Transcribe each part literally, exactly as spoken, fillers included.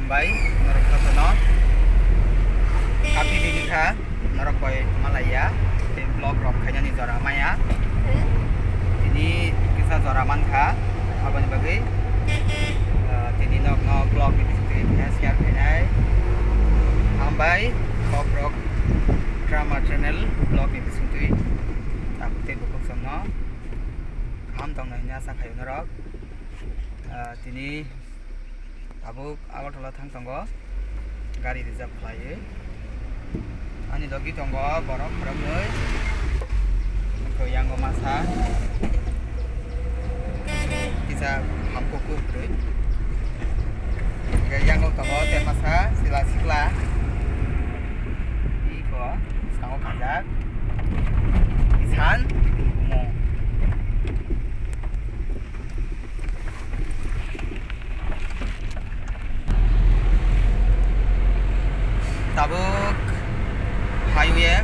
Bai, norok jotono. Kaphilini kha, norok bai malaiya. Tei vlog rok khainani jora maya. Tini kisa jora mankha. Aboni bagwi, ah, tini nokno vlog ni bisingtwi kisa share khainai. Hambai, kok rok drama channel vlog ni bisingtwi. Tabuk tei bukhuk songno kaham tongnai hwnwi asa khaio norok. Ah, tini tabuk Agartala thang tongo, gari reserve khlaiwi. Ani logi tongo borok khoroknwi, wngkha yango masa, kisa hamkuk kuk kwrwi. Hingkhe yango tongo tei masa chwla sikla, iko bwskango khaijak, isan, omo. Tabuk highway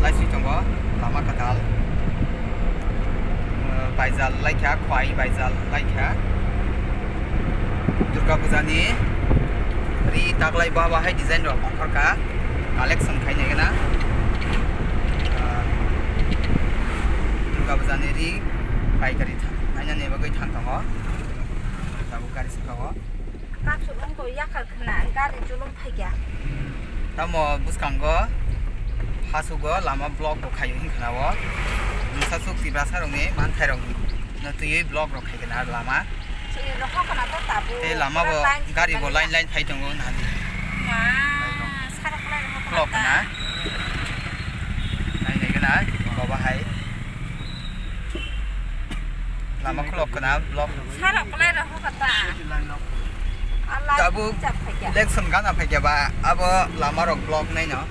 laiswi tongo, lama kwtal. Eh, baijal laikha, khwai baijal laikha. Durga Puja ni ri taklai ba bahai design rok ongkhorkha, collection khainai gana. Eh, Durga Puja ni ri paikari tha-, nainani bagwi thang tongo. Tabuk gari saka o. Kasu wngkha yakhar khna gari chulum phaikha. Tamo bwskango hasugo lama block bo khaio hinkhna o. Mungsa suk tiprasa rokni manthai rok no twiwi block rok khaikha na lama. Chini rok khna to tabuk. Tei lama bo pura line gari bo line line phai tongo nahadi. Ma, sarok lai rok khna. Block khna. Nai nai gana, boba hai. Lama khulok khna, block. Sarok lai rok kata. Tabuk election gana phaikya ba, abo lama rok block naino.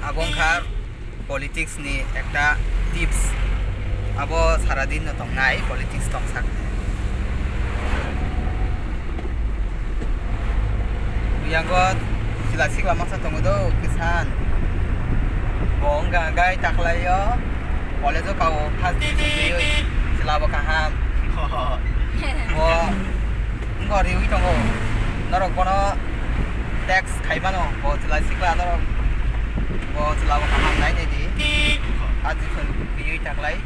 Abo wngkha politics ni ekta tips. Abo saradin no tongnai politics tongsak. Yango chwla sikla masa tongo do kisan. Bo wngkha hwnkhe taklaio college o kao first division twiwi chwla bo kaham. Bo wngkha riwi tongo. Norok bono text khai mano bo chwla sikla norok. Bo chwla bo kaham nai nai di. First division twiwi taklai.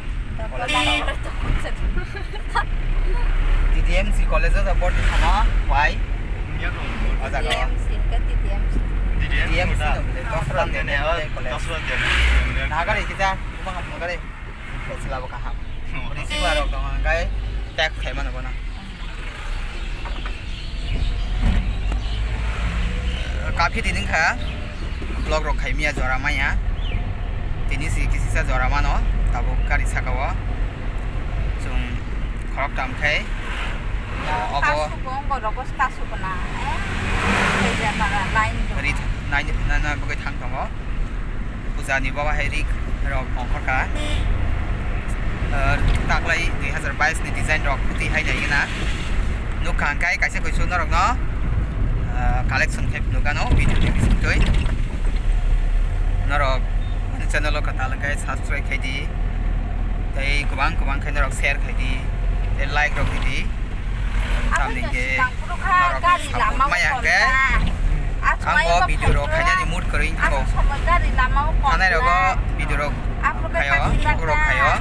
T D M C college o borti sama wai. O jaga. T D M C, ke T D M C. T D M C no bole, Dosra Dene college. Nagari kita, cuma ham nagari. Sila bo kaham. Principal rok dong, angkai tag khai mano bono. Kaphilini wngkha vlog rok khaimya jora maya. Tini si kisisa jora mano, tabuk gari saka o. Chwng khoroktham khai, ah, obo kasu bo wngkha, rogo kasu bo na, eh? Line ri nai, nai, nai bagwi thang tongo. Puja ni bo bahai rik rok ongkhorkha. Ah, taklai dui hazar bais ni design rok twi hai nai gana. Nukha hwnkhe kaisa kuisu norokno, ah, collection khe phunukgano video ni bisingtwi. Norok ani channel o kwtal hwnkhe subscribe khai di. Tei kwbang kwbang khe norok share khai di. Tei like rok di di. Tamni hwnkhe norok ni support maya hwnkhe ang bo video rok khainani mood kwrwi wngkha. Thanai rogo video rok khaio, rok khaio.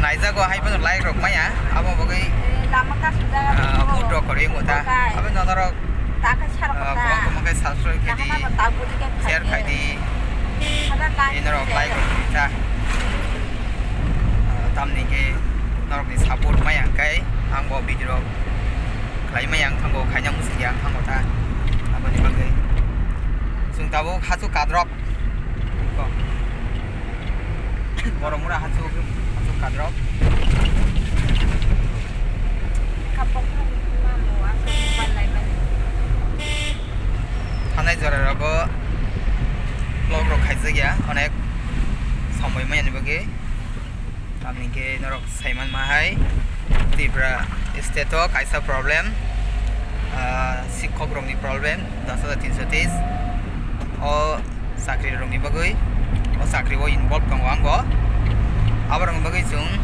Naijago hai phano like rok maya, abo bagwi, ah, mood rok kwrwi wngo ta. Abo no norok, ah, kwbang kwbang khe subscribe khai di, share khai di. Tei norok like rok ta. Ah, tamni hwnkhe norokni support maya hwnkhe ang bo video rok khlai maya wng thango, khaina muchung ya wng thango ta. Aboni bagwi chwng tabuk hachuk kadrok. Borok mura hachuk, hachuk kadrok. Thanai jora rogo vlog rok khaijak ya, onek somoi maya ni bagwi. Tamni hwnkhe norok saiman ma hai Tripura state o kaisa problem, ah, sikhok rokni problem, dos hajar tinso teis. O chakri rokni bagwi, o chakri o involve tongo ang bo. Aborokni bagwi chwng,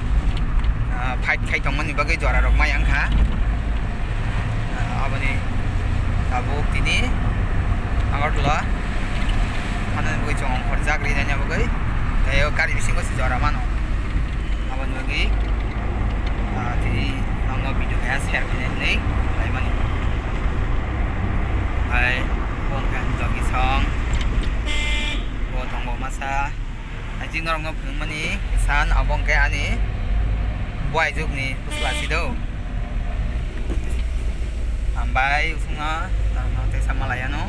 ah, fight khai tongmani bagwi jora rok maya wngkha. Ah, aboni Bosi jora mano. Aboni bagwi, ah, tini nokno video khe share khainai hinwi khlaimani. Hai, bo hwnkhe ani logi song. Bo tongo masa. Hai, chini norokno phunukmani san, abo hwnkhe ani buaijwkni bwsla si do. Hambai, usungno norokno teisa malaiano.